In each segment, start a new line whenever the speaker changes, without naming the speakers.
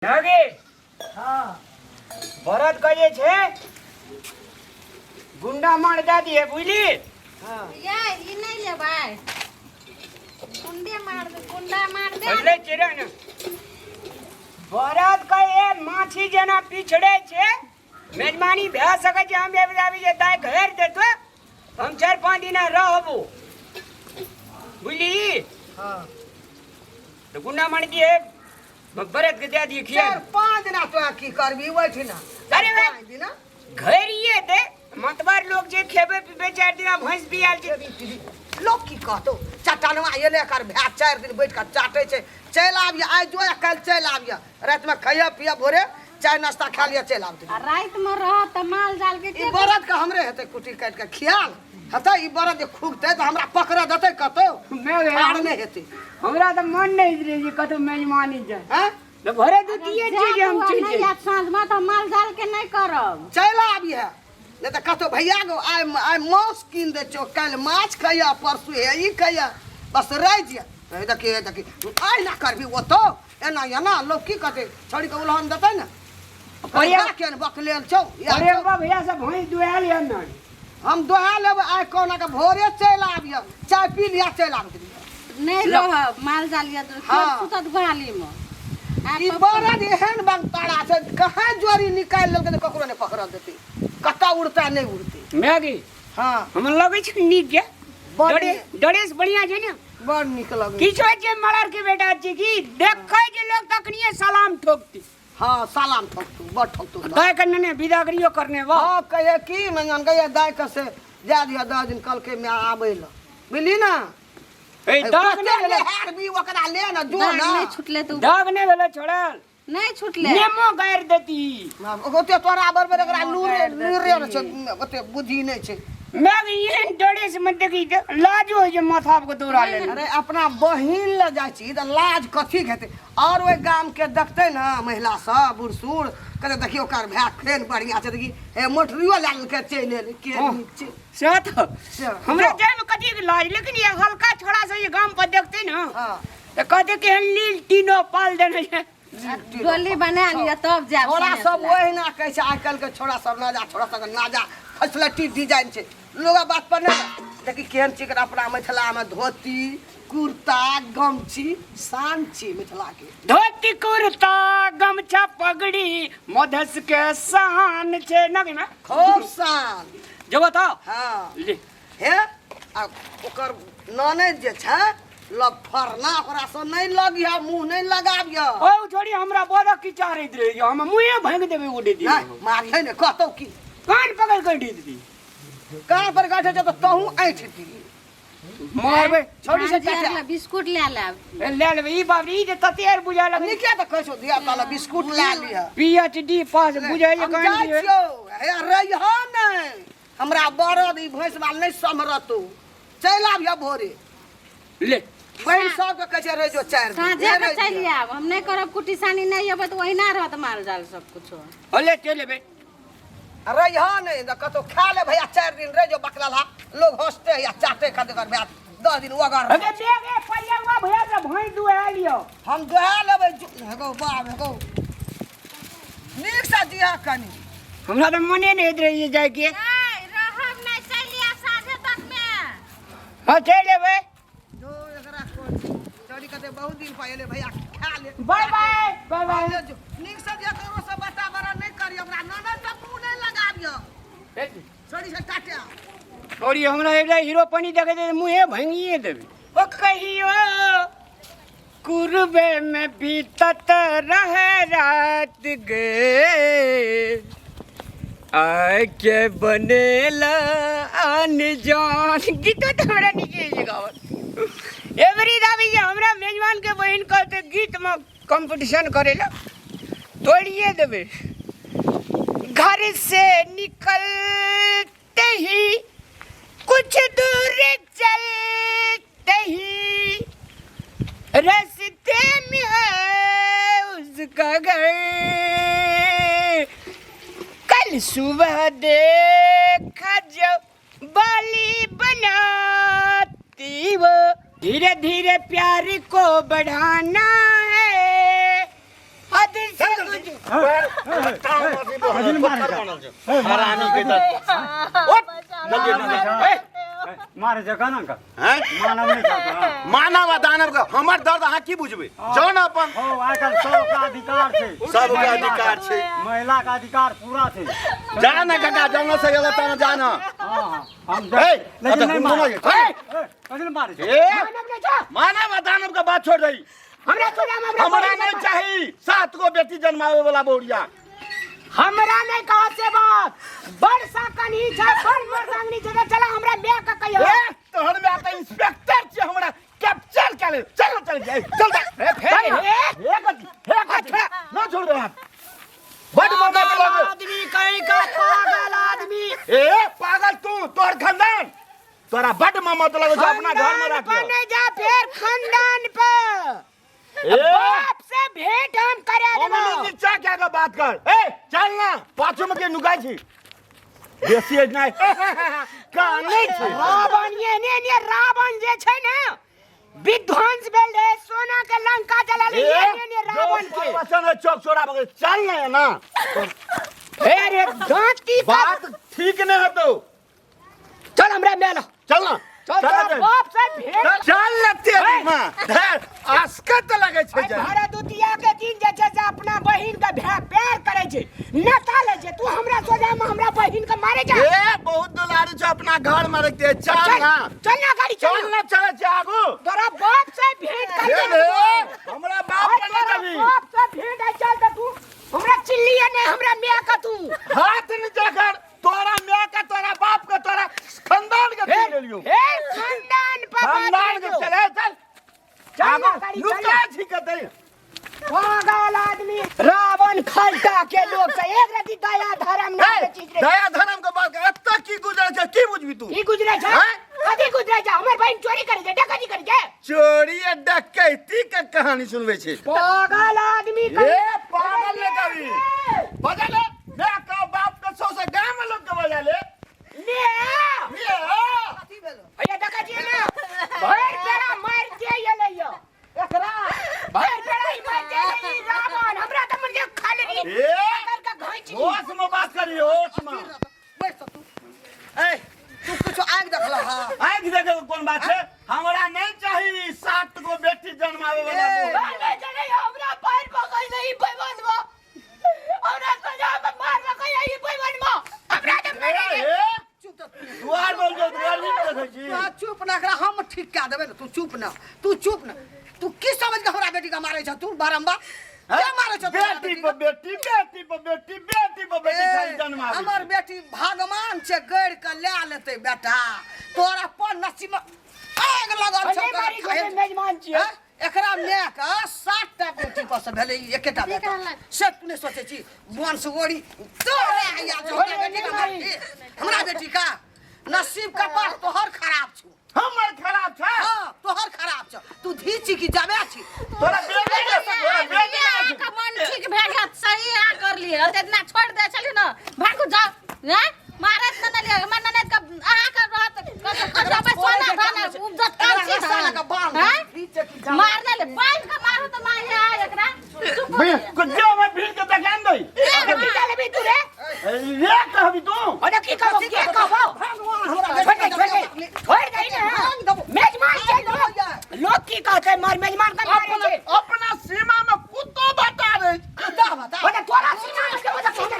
गे।
हाँ।
भरत कहे छै गुंडा मार दे दिए, बुझली?
हाँ।
ये ई नहीं लेबै, कुंडे मार दे, कुंडा मार दे।
એટલે ચિરે ને ભરત કહે માછી જેના પીછડે છે, મેજમાની ભે શકે છે. हम એવી આવી જે તાય ઘેર દેતો, हम 4-5 દિના રહબો, बुझली?
हाँ।
તો ગુંડા મારી દે ભરત કે દે દી ખिया।
4-5 दिना तो की करबी ओहिठिना?
अरे वे-
5 दिना।
घर ये दे मतबार लोग जे खेबे पीबे, 4 दिना भैंस बियाल छै।
लोग की कहतो? चट्टानवा एले कर भै 4 दिन बैठ कर चाटे छै। चलि आबिय आइ जो या काल्हि चलि आबिय, रातिमे खइय पिय, भोरे चाय नाश्ता खा लिअ, चलि आबि।
आ राति में रहत तऽ माल जाल के
ई
के
बरद के हमरे हेतै कुटी काटि के खियाल हेतै। ई बरद जे खुगतै तऽ हमरा पकड़ देतै कतौ।
मैं
पार नहि हेतै।
हमरा तऽ मन नहीं रहे जे कतौ मेजबानी जाय।
हैं?
तऽ भरे दूतिये छै जे हम चलि
नहीं
जाय।
आयत साँझ में तऽ माल जाल के नहीं करब।
चलि आबिहे, नहि तऽ कतौ भैया गो आइ आइ मांस कीन दै छौ, काल्हि माछ खइह, परसू हे ई खइह, बस रहि जिह। हे देखी, हे देखी, आइ ना करबी ओतौ एना एना, लोग की कहतै? छौड़ी के उलहन देतै ने।
बढ़िया।
भैया केहन बकलेल छौ इएह
अरे
छौ।
बा भैया से भैंस दुआल या न?
हम दोहा लेबै। आइ कोना के भोरे चलि आबिह, चाय पी लिह, चलि आबि।
नहीं रहब माल जाल या
हाँ।
सुतत गोहाली में आ
ई बरद एहन बंगतारा छै, कहाँ जोड़ी निकालि लेलकै तऽ ककरो नहि पकड़ल देतै। कतऽ उड़तै नहि उड़तै।
मैगी।
हाँ।
हमरा लगै छै नीक जे
बड़
डरे
नीक।
डरेस बढ़िया छै ने।
बड़ नीक लगै।
किछो जे मरर के बेटा छै की देखै जे लोग तखनिए सलाम ठोकती।
हाँ, सलाम ठोकतू, बड़ ठोकतू।
दाय के ने विदागरियो करने वाह।
हाँ, कहिए की मैं कहिए दाय के से जा दिया 10 दिन कल के मैं आबै ल, बुझली ना?
ए दाग
कते
ने भेलै।
लेहार भी ओकरा ले ना जो
दाग
ना।
नहीं छुटले तऽ
दाग ने भेलै छोड़ल।
नहीं छुटले।
नेमो गारि देती।
ओते तोरा बरबर एकरा लूरे लूरे ने छै, ओते बुद्धि नहि छै।
मैं एहन डरे से मत देखी तऽ लाजो होइ छै माथा के दौड़ा ले।
अरे अपना बहिन लग जाइ छी तऽ लाज कथी के हेतै? और ओहि गाम के देखतै ने महिला सब, बूढ़ सूढ़ कहतै, देखियौ ओकर भाय केहन बढ़िआँ छै, देखी हे मोटरियो लए लेलकै, चलि एलै, के
हँ।
नीक छै।
से तऽ
से
हमरा जायमे कथी के लाज, लेकिन ये हल्का छोड़ा से ये गाम पर देखते ना
हाँ।
तऽ कहते केहन लील टीनो पाल देने छै।
डोली बना लिअ तब जायब।
छोड़ा
सनेस
सब
लए।
ओहिना कहै छै। आइ काल्हि के छोड़ा सब ना जा, छोड़ा सब ना जा, फैसिलिटी डिजाइन छै, लोग बात पर नहि जा। देखी केहन चिकन अपना मिथिला में धोती कुर्ता गमछी शान छी मिथिला के।
धोती कुर्ता गमछा पगड़ी मधस के शान छै ना कि ना?
खूब शान।
जो बताओ।
हाँ।
ले।
हे आ ओकर ननैद जे छै लफरना, ओकरा से नहि लगिह, मुँह नहि लगाबिह।
ओ छोड़ी हमरा बड़ किचारैत रहे, हम मुँहे भांगि देबै उड़े दी।
नहि मारिहे ने, कहतौ की?
कान पकड़ के ढीत दी।
कान पर गाठे छै तऽ तहूँ ऐंठ दी।
मारबै।
छौड़ी से
भांजी आर
चाचा
लए बिस्कुट लए लेब।
ए, ले लेबै। ई बाप रे, ई जे तते आर बुझाय लगै।
नीके तऽ कहै छौ धिया पुता लए बिस्कुट लए लिह।
पीएचडी पास बुझाइ जे
हम
कान
जाइ
दिए।
छियौ, हे रहिह नहि, हमरा बरद ई भैंस बाल नहि सम्हरतौ, चलि आबिह भोरे।
ले।
बहिन सबके कहै छै रहि जो 4 दिन।
साँझे
हे
के
रहि
चलि
जो।
आयब, हम नहीं करब कुटी सानी, नहीं अबै तऽ ओहिना रहत माल जाल सब कुछो।
ले चलि एबै।
रहिह नहि तऽ कतौ खा ले भैया, 4 दिन रहि जो बकलहा, लोग हँसते या चाटे खाते कर भैया 10 दिन वगर।
अरे बेग ए परियंगा भैया से भैंस दुहा लियो।
हम दुहा लेबै। हेगो बाप, हेगो नीक से दिया कनी।
हमरा तऽ मने नहि होइत रहै जाइके।
नहीं रहब, नहीं चलि आयब साँझे तक में।
हाँ चलि एबै।
जो एकरा कोन चोरी कते बहुत दिन पर एले भैया, खा ले।
बाय बाय बाय बाय।
ले जो नीक से दिया, ककरो से बता बड़ा नहीं करी, हमरा ननद से मुँह नहीं लगाबियो, छोड़ी से टाटा।
छोड़ी हमरा एकटा हीरो पानी देखै छै मुँहे भांगिए देबै। ओ कहियो कुरबे में बीतत रहे रात गे, आय के बनेला अनजान। गीतो तऽ हमरा नीके छै गावल। एवरी दाबी जे हमरा मेजबान के बहिन कहते गीत में कंपटीशन करे ला, तोड़िए देबै। घर से निकलते ही कुछ दूर चलते ही रास्ते में है उसका घर, कल सुबह देखा जो बाली बनाती वो, धीरे धीरे प्यार को बढ़ाना है हद से।
पैर टांग अथी
अजिन मारे
पत्थर
जा।
बनल छै हरामी के तऽ उठ जल्दी जल्दी ए
मारे छै केना का
हैं
मानव नहीं खाता हाँ।
मानव आ दानव के हमर दर्द अहाँ की बुझबै जाउ ने अपन
हो आजकल सबके अधिकार छै
सबके अधिकार छै
महिला के अधिकार पूरा छै
जा ने काका जंगल से गेल तहन जा ने
हाँ हाँ हम
ए
लेकिन नहीं
मारे
मारे ए, कथी ले मारे छै
ए
मानव नहीं छो
मानव आ दानव के बात छोड़ दही
हमरा तोरा हमरा
हमरा नहीं चाही सात गो बेटी जन्मावे वाला बौरिया
हमरा नहीं कहो से बात बड़ सा कन्ही छै बड़ मर्दांगनी छै तऽ चला हमरा बे के कहियो
ए तोहर में आता इंस्पेक्टर छै हमरा कैप्चर कर ले चल चल जाए चल जा ए
चल, ए।
हे गति हे गति न छोड़ दे हाथ बड़ मजा के लगे
आदमी कहीं का पागल आदमी
ए पागल तू तोहर खानदान तोरा बड़ ममत लगे छै अपना घर में
खानदान
राख
पर नहीं जा फिर खानदान पर
ए
बाप से भेंट हम करे
उंगली
देबो
नीचा क्या के बात कर ए चल ना पाछू में के नुकाई छी बेसी एज नहीं कानै छै
रावण ये ने ने रावण जे छै ने विध्वंस भेल रहे सोना के लंका जला ले ये ने ने रावण के
वचन है चौक चोरा बगल चल ना ना
फेर एक दांती
बात ठीक नहीं हतो
चल हमरा मेला
चल ना
चल तोरा बाप से भेंट
चल ना तेरी मां धर आसकत लगे छै
आइ
जे
भरदुतिया के दिन जे छै से अपना बहिन के भे प्यार करे छै नेता ले छै तू हमरा सोझा में हमरा बहिन के मारे जा
ए बहुत दुलारू छै अपना घर में रखते चल
चल
ना
चल ना गाड़ी
चल
चल
ना चले छै आगू
तोरा बाप से भेंट कर
ए रे हमरा बाप
आइ
पर नहीं
तोरा
कभी
बाप से भेंट आइ चल त तू हमरा चिल्ली ने हमरा मिया का तू
हाथ नीचा कर तोरा माय के तोरा बाप के तोरा खानदान के
हे
छीन लेलियो
हे खानदान पर बात
खानदान के
नहीं
चले चल
चल ना
आगू
गाड़ी, चल
लुका
ना।
छी कतै
पागल आदमी रावण खलटा के लोग से एक रति दया धर्म नाम के चीज रे
दया धर्म के बात कर एतऽ की गुजर छै की बुझबी तू
की गुजरे छै
हैं?
कथी गुजरे छै हमर बहिन चोरी करे छै डकैती करे छै
चोरी आ डकैती के कहानी सुनबै छै
पागल आदमी
ए पागल ने कभी बजा ले मैं का बाप के सौ से गांव में लोग के बजा ले
ने
ये
कथी भेलो
भैया देखै छियै ने भरि पेड़ा मारि के एलै यौ
एकरा
भरि पेड़ा ही मारि के एलै ई रावण हमरा तऽ मन जे खा लेली
ए
पकड़ के घैंच ली
होश में बात करी होश में
बैठ तू ए तू कुछ आगि देखल हा
आँखि देखे के कोन बात छै हमरा नहीं चाही सात गो बेटी जन्मावे वाला
ए।
बहू।
अरे चले हमरा पैर पकड़ ले ई बेईमानवा हमरा सजा में मार रखै ई बेईमानवा हमरा तऽ मारे
ए, ए,
चुप तऽ
दुआर बोल जो दुआर नहीं देखै छी
तू चुप ना एकरा हम ठीक कए देबै ने तू चुप ना तू चुप ना तू की समझ के हमरा बेटी के मारै छ तू बारम्बार के मारै छ तू हमरा
बेटी
बेटी
पर
के?
बेटी बेटी पर बेटी बेटी पर बेटी खाली
ए,
जन्मावे
हमर बेटी भगवान से गढ़ के ले लेतै बेटा तोरा अपन नसीब में आग लगल छौ
अरे मारी
तोरा।
गोटे मेजबान छियै
हैं? एकरा माय के सातटा बेटी पर से भेलै ई एकेटा बेटा
कहलक?
से तू नहि सोचै छी वंश ओरी तोरे आइया छौ हमरा बेटी का मारती। हमरा बेटी का नसीब कपार तोहर खराब छौ
हमर खराब छै
हाँ तोहर खराब छौ तू धी छी कि जाबे छी
तोरा बेटी के तोरा बेटी के
अहाँके मन ठीक भए गेल सही अहाँ करलियै इतना छोड़ि दै छलियै ने भागू जाउ हैं मारत न लिअ हमर ननद के अहाँके रहत कतबै सोना धन उपजत कम छी
एकरा रस्सा लगा बान्ह
हैं
धी छै कि जाबे
मारने ले बांध के मारू तऽ मारे आ एकरा चुप हो
भैया
जा।
कुछ में भीड़ के देखान दई
की चलेबी तू रे
रे कहबी तू
अरे की कहबो की कहबो
भगवान हमरा
छोड़ दे छोड़ दे छोड़ दे ना मेजबान छै लोग लोग की कहते मार मेजबान का मारे
अपना
छै
अपना सीमा में कुत्तो बता रे
बता बता
ओने तोरा सीमा में के ओने छोड़ दे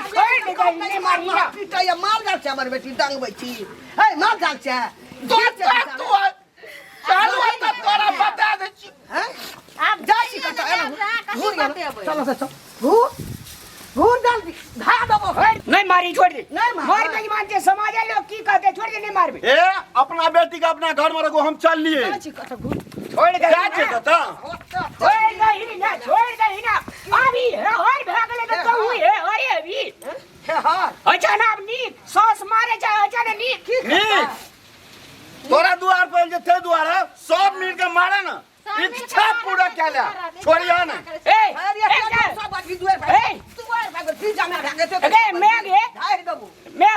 दे नहीं मारी ना
पिटैया माल जाल छै हमर बेटी डंगबै छी हे माल जाल छै
तू तू चालू है त तोरा बता दे छी
हैं
आब
जाइ छी कतऽ एना
कथी
घूर गेल
बतेबै?
चल से चल घूर घूर जल्दी धा देबो
नहीं मारी छोड़ दे
नहीं मार।
मार मेजबान छै समाज लोग की कहते छोड़ दे नहीं मारबे
ए अपना बेटी के अपना घर में रखो हम चल लिए
जाइ छी कतऽ घूर
छोड़ दे
जा छै त
छोड़ दे ना छोड़ दे ना अभी हे हर भए गेलै तऽ कहू हे अरे अभी
हे हर
अच्छा ना अब नीक सॉस मारे छै अच्छा ना नीक
नीक तोरा दुआर पर जे थे दुआर सब मिल के मारे ना
सब मिल के
इच्छा
मारे,
पूरा
की
कैला
करब?
छोड़िया ना
ए
अरे
ए,
सब आदमी दुआर
ए।
भाग दुआर भाग की जाना भागे तो
अगे, मैं गे।
धारि देबो
मैं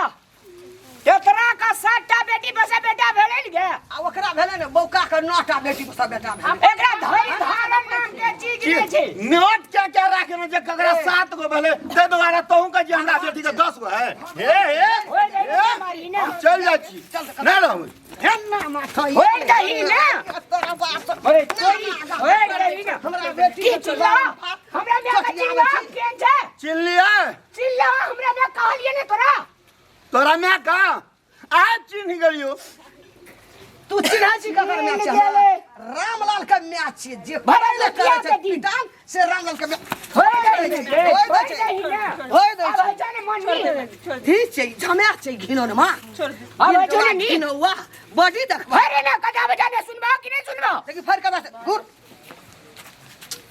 एकरा का सातटा बेटी बसे बेटा भेलै ने गे
आ ओकरा भेलै ने बौका के नौटा बेटी सब बेटा भेलै
एकरा धैर्य धारण नाम के चीज नहि छै
नोट क्या क्या राखे ना जे ककरा 7 गो भेलै, ताहि दुआरे तोहू कहै छी हमरा बेटी के 10 गो है। हे हे
होय दही
हे,
मारी ना।
हम चलि जाइ छी, नहि रहबै।
हेना माथा
होय दही ना।
तोरा बाप
अरे तोरी होय दही ना।
हमरा बेटी
की
के
चिल्ला हमरा में का चिल्ला केहन छै?
चिन्हलियै?
चिल्ला हमरा में कहलिए ने तोरा।
तोरा माय का आइ चिन्ह गेलियौ।
तू चिन्है छी ककर
चिन्ह
मैच छै?
गेलै।
रामलाल के मैच छियै जे
भरल
पहिले
लुकिया
करै छै
के दिन।
पिटान से रामलाल के मैच
होय दही ने,
होय
होय
दै छै।
दही ना।
होय दै
अब
छै।
होइ छै ने मन नीक।
ठीक छै, झमे छै घिनौन माँ।
अब होइ छै ने नीक।
घिनौआ बॉडी देखबा।
अरे ना कथा बजा ने सुनबा कि नहीं सुनबा?
देखी फर कदा घुर।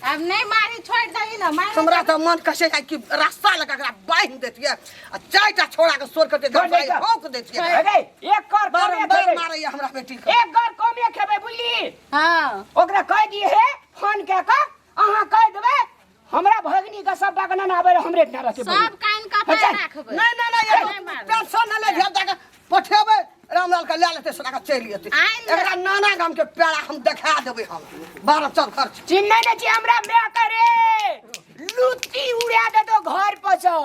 आब नहीं मारी, छोड़ दही ना मारी।
हमरा तऽ मन कसे जाइ कि रास्ता लगा एकरा बान्हि देतियै आ चारिटा छोड़ा के सोर करते
छोड़ दै तऽ।
भौंक देतियै।
अरे एक कर कमे
बारम्बार
खेबै।
मारैया हमरा बेटी के।
एक कर कमे खेबै बुझली।
हाँ।
ओकरा कह दिए हे फोन कए कऽ अहाँ कह देबै हमरा भगनी के सब बगना ना आबै हमरे ना रहते।
सब कान कपार
अच्छा।
राखबै।
नहीं नहीं नहीं,
नहीं मारबै।
टेंशन न ले, धिया पुता के पठेबै रामलाल के लए लेतै सोना के चलि जेतै।
आइन ले।
एकरा नाना गाम के पेड़ा हम देखा देबै, हम 12 चल खर्च।
चिन्है नै छी हमरा माय करे लुत्ती उड़ा देतो घर पर से।